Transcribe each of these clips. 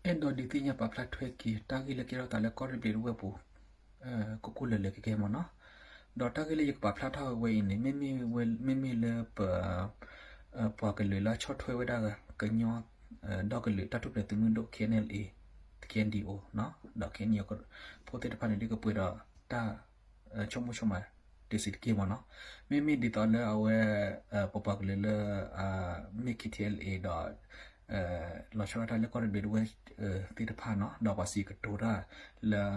အဲၣ်ဒိးဒုးသ့ၣ်ညါပာ်ဖျါထွဲက့ၤ တၢ်ဂ့ၢ်လၢကဲထီၣ်သးလၢကီၢ်ရ့ၣ်ဘျ့းတဝ့ၢ်ပူၤ ကိၢ်ကိၢ်လၢာ်လၢာ်ကဲကဲမ့ၢ်နီၤ. ဒီးတၢ်ဂ့ၢ်လၢယကပာ်ဖျါထီၣ်ဝဲအံၤန့ၣ် မ့မ့ၢ်လၢပ ပှၤကလုာ်လၢအဆီၣ်ထွဲဝဲဒၣ် ကညီဒီကလုာ်တၢ်ထူၣ်ဖျဲးသုးမုၢ်ဒိၣ် K N L A, K N D O ဒီး K N D O ဖိသ့ၣ်တဖၣ်န့ၣ် ဒ်ကပှဲၤဒီးတၢ် ဆိကမိၣ်ဆိကမး တစဲးတက့ၢ်မ့ၢ်နီၤ. မ့မ့ၢ်ဒ်သိးလၢအဝဲ ပပှၤကလုာ်လၢ မ့ၢ် K T L A ဒီး လီၤဆီဒၣ်တၢ်လၢကီၢ်ရ့ၣ်ဘျ့းတဝ့ၢ်သ့ၣ်တဖၣ်နီၤ ဒီးပှၤစံးကတိၤတၢ်လၢ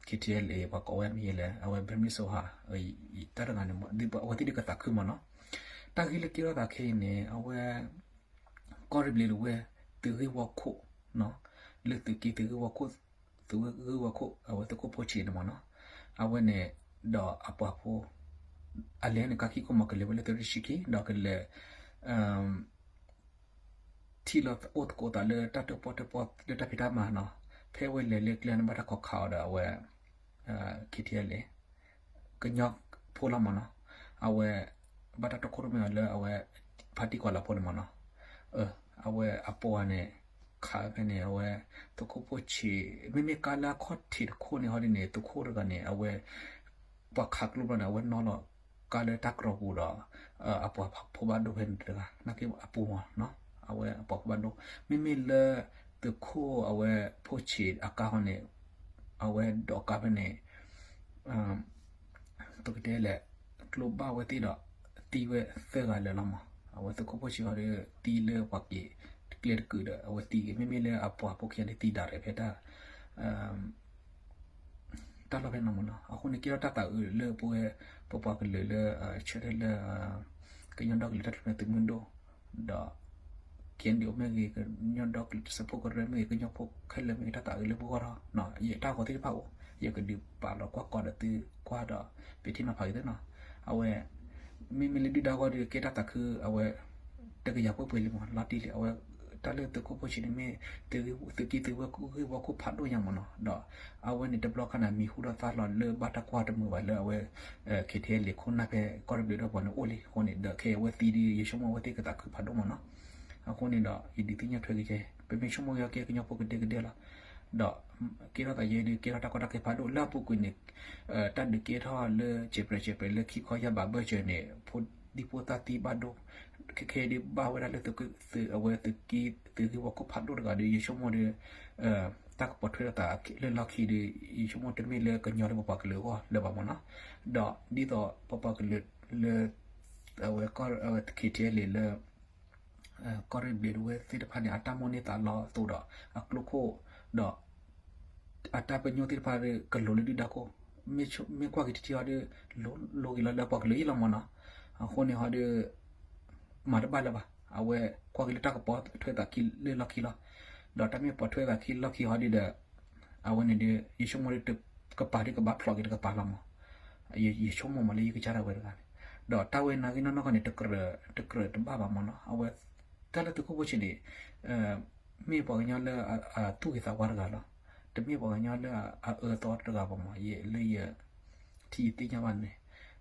K T L A ပှၤကိးဝဲမ့ၢ်လဲၣ် အဝဲ ဘၢမ့ၣ်စိဟါ တၢ်တဂၤန့ၣ် အဝဲသ့ၣ်ဒုးကသးခုမ့ၢ်နီၤ. တၢ်ဂ့ၢ်လၢကဲထီၣ်သးခဲအံၤန့ၣ် အဝဲ ကီၢ်ရ့ၣ်ဘျ့းတဝ့ၢ် သုးဂ့ၢ်ဝီခိၣ် လၢသုးက့သုးဂ့ၢ်ဝီခိၣ် သုးဂ့ၢ်ဝီခိၣ် အဝဲသုးခိၣ်ဖိဆံးန့ၣ်မ့ၢ်နီၤ. အဝဲန့ၣ် ဒီးအပှၤဖိ အလဲၤန့ၣ် ကါခံခိၣ်မ့ၢ်ကလဲၤဝဲလၢသုးရ့ၣ်ဆံခံ ဒီးကလဲၤ ထံၣ်လိာ်အိၣ်သကိးသးလၢတၢ်တိာ်ပီၣ်တဲပီၣ်လၢတၢ်ဖံးတၢ်မၤနီၤ. ဖဲအဝဲလဲၤလၢကျဲန့ၣ် ဘၣ်တၢ်ခိးခးအီၤဒီးအဝဲ K T L A ကညီဖိလီၤမ့ၢ်နီၤ. အဝဲ ဘၣ်တၢ်တိာ်ခိၣ်ရိၣ်မဲအီၤလၢအဝဲ ဖါတံၢ်ကီၤလၤဖိန့ၣ်မ့ၢ်နီၤ. အဝဲအပှၤန့ၣ် ခးဖဲန့ၣ် အဝဲ သုးခိၣ်ဖိဆံး မ့မ့ၢ်ကါလၢအခီၣ်ထံးတခိၣ်န့ၣ် ဟီဒ်န့ၣ် သုးခိၣ်တဂၤန့ၣ် အဝဲ ပှၤခးကျိဘျီန့ၣ် အဝဲနီၣ်လီၤကါလၢတၢ်ကြီပူၤဒီး အပှၤဖိဘၣ်ဒိဖဲန့ၣ်တဂၤ နာ်က့အပူၤမ့ၢ်နီၤ. အဝဲအပှၤဖိဘၣ်ဒိ မ့မ့ၢ်လၢ သုးခိၣ်အဝဲဖိဆံးအကါဟီန့ၣ် အဝဲဒိးကါဖဲန့ၣ် ပကတဲလဲၣ် ကျိဘၣ်ဝဲသ့ၣ်ဒီး သံဝဲသၢဂၤလၢာ်လီၤမး. အဝဲသုးခိၣ်ဖိဆံးဟီဒီး သံလၢပှၤက့ၤကျဲတကုာ်ဒီး အဝဲသံက့ၤ မ့မ့ၢ်လၢအပှၤဖိခံဂၤဒီးသံဒၣ်ရဲၣ်ဖဲတၢ် တၢ်လီၢ်ဖဲန့ၣ်မ့ၢ်နီၤ. အဃိန့ၣ် ကဲထီၣ်တၢ်သးအုးလၢပဝဲ ပပှၤကလုာ်လၢ ဆၢထၢၣ်လၢ ကညီဒီကလုာ်တၢ်ထူၣ်ဖျဲးသုးမုၢ်ဒိၣ် ဒီး K N D O မ့ၢ်ဂ့ၤ ကညီဒီကလုာ်တစဲးဖိကရၢမ့ၢ်ဂ့ၤ ကညီဖိခဲလၢာ်မ့ၢ်ဂ့ၤ တၢ်သးအုးလၢပဂီၢ်ထီၣ် ယတၢ်ဂီၤသ့ၣ်တဖၣ်အိၣ် ယကဒုးပာ်လီၤကွၢ်ကီးဒီးသုကွၢ်ဒီး ပထံၣ်နီၤဖးက့ၤသ့နီၤ. အဝဲ မ့မ့ၢ်လၢဒုၣ်ဒါဂီၢ်ဒီး ကဲတၢ်သးခု အဝဲ တကယၤပှဲၤပှဲၤလံမး လီၤတံၢ်လံ အဝဲ တၢ်လၢသုးခိၣ်ဖိဆံးန့ၣ်မ့ၢ် သုးက့သုးဝဲၢ်ဂ့ၢ်ဝီခိၣ်ဖးဒိၣ်ညါမ့ၢ်နီၤ. ဒီး အဝဲန့ၣ်တဘျီခါန့ၣ် မံၤဟူထီၣ်သါလီၤလၢဘၣ်တၢ်ကွၢ်တမုာ်ဘၣ်လၢအဝဲ K T L A ခိၣ်နၢ်ဖဲကီၢ်ရ့ၣ်ဘျ့းဒီးပှၤန့ၣ်အိၣ်လံအဃိန့ၣ် ဒီးခဲအံၤအဝဲသံဒီး ယဆိကမိၣ်အဝဲသ့ၣ်ကသးခုဖးဒိၣ်မ့ၢ်နီၤ. အဃိန့ၣ်ဒီး ယဒုးသ့ၣ်ညါထွဲက့ၤကဲ ပမ့ၢ်ဆိကမိၣ်က့ၤကဲကညီဖိကဒဲကဒဲလီၤ. ဒီး ကဲထီၣ်သးယဲဒုး ကဲထီၣ်တၢ်ကီတၢ်ခဲဖးဒိၣ်လၢအပူၤကွံာ်န့ၣ် တၢ်ဒုးကဲထီၣ်လၢ စဲးပြဲးစဲးပြဲးလၢခံခီယၢ်ဘးဘၢၣ်စၢၤန့ၣ် ဖိဒံဖိသၣ်သံဘၣ်ဒိ ခဲခဲဒုးဘၣ်ဝဲဒၣ်လၢ အဝဲသုးက့ သုးဂ့ၢ်ဝီခိၣ်ဖးဒိၣ်တဂၤဒီး ယဆိကမိၣ်ဒီး တၢ်ကပိာ်ထွဲထီၣ်သးလၢလီၢ်ခံဒီး ယဆိကမိၣ်တမ့ၢ်လၢကညီလၢပပှၤကလုာ်အဂီၢ်လၢၤဘၣ်မ့ၢ်နီၤ. ဒီးဒ်သိးပပှၤကလုာ်လၢ အဝဲ K T L A လၢ ကီၢ်ရ့ၣ်ဘျ့းတဝ့ၢ်သ့ၣ်တဖၣ်န့ၣ် အတၢ်မိၣ်န့ၢ်သးလီအသိးဒီး အကျိခိၣ် ဒီး အတၢ်ပညိၣ်သ့ၣ်တဖၣ်ဒီး ကလိၤလၢဒုၣ်ဒါခိၣ် မ့ၢ်ကွၢ်က့ၤထံထံဟီဒီး လိၤလိၤက့ၤလီၤလၢပှၤကလုာ်အံၤလီၤမ့ၢ်နီၤ. အဃိန့ၣ်ဟီဒီး မၤတဘၣ်လၢၤဘၣ်. အဝဲကွၢ်က့ၤလၢတၢ်ကပိာ်ထွဲသးခံလၢလီၢ်ခံလီၤ. ဒီးတၢ်မ့ၢ်ပိာ်ထွဲသးခံလီၢ်ခံဟီဒီး အဝဲန့ၣ်ဒီး ယဆိကမိၣ်ဒီး ကပာ်ဒုးကဘၣ်ဖျိးက့ၤတကပၤလီၤမး. ယဆိကမိၣ်မးလၢယကစၢ်ဒၣ်ဝဲတဂၤန့ၣ် ဒီးတၢ်ဝဲနာ်ဂ့ၢ်နီၢ်နီၢ်ခီန့ၣ် တကြၢးတဘၣ်ဘၣ်မ့ၢ်နီၤ. အဝဲ တၢ်လၢသုးခိၣ်ဖိဆံးန့ၣ် မ့ၢ်ပှၤကညီလၢအသူၣ်ဂ့ၤသးဝါတဂၤလီၤ. တမ့ၢ်ပှၤကညီလၢအအၢအသီတဂၤဘၣ်မး ယဲလၢယ ထံၣ်ယသ့ၣ်ညါဘၣ်န့ၣ်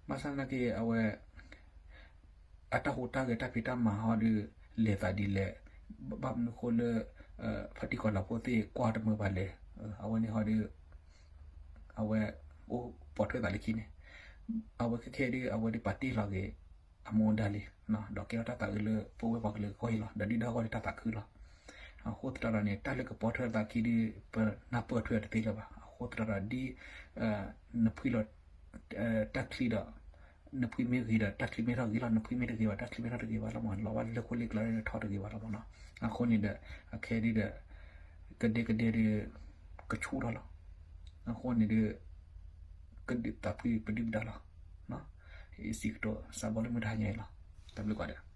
ဘၣ်ဆၣ်သနာ်က့ အဝဲ အတၢ်ဟူးတၢ်ဂဲၤတၢ်ဖံးတၢ်မၤဟီဒီး လဲၤသးဒ်လဲၣ်, ဘၣ်မနုၤဃိလၢ ဖါတံၢ်ကီၤလၤဖိသ့ၣ်ကွၢ်တမုာ်ဘၣ်လဲၣ်. အဝဲန့ၣ်ဟီဒီး အဝဲ အိၣ်ပိာ်ထွဲသးလၢခံန့ၣ် အဝဲခဲခဲဒီး အဝဲဒၣ်ပာ်တ့ၢ်လီၤက့ၤ အမူဒါလံ, ဒီးကဲထီၣ်တၢ်သးအုးလၢပဝဲပှၤကလုာ်အဂီၢ်အံၤလီၤ. ဒီးဒုၣ်ဒါအဂီၢ်ဒီးတၢ်သးခုလီၤ. အဃိသတးဒီးန့ၣ် တၢ်လၢကပိာ်ထွဲသးခံဒီး ပနၢ်ပၢၢ်ထွဲတသ့လၢၤဘၣ်. အဃိသတးဒီးဒ် နဖှံလီၤ တၢ်ချံဒီး နဖှံမ့ၢ်ဂ့ၤဒီး တၢ်ချံမ့ၢ်ထီၣ်ဂ့ၤလီၤ. နဖှံမ့ၢ်တဂ့ၤဘၣ် တၢ်ချံမ့ၢ်ထီၣ်တဂ့ၤဘၣ်လီၤမး လီၤဘၣ်လၢလၢၢ်ခိၣ်လ့ၣ်ကျါဒီးထီၣ်တဂ့ၤဘၣ်လီၤမးနီၤ. အဃိန့ၣ်ဒီး အခဲဒ်ဒီး ကဒဲကဒဲဒီး ကဆူၣ်ထီၣ်လီၤ. အဃိန့ၣ်ဒီး ကဒုးသးဖှံပဒုၣ်ပဒါလီၤ. ယစံးကတိၤစးဘီလၢမုၢ်တဟါညါအံၤလီၤ. တၢ်ဘျုးကိးဂၤဒဲး.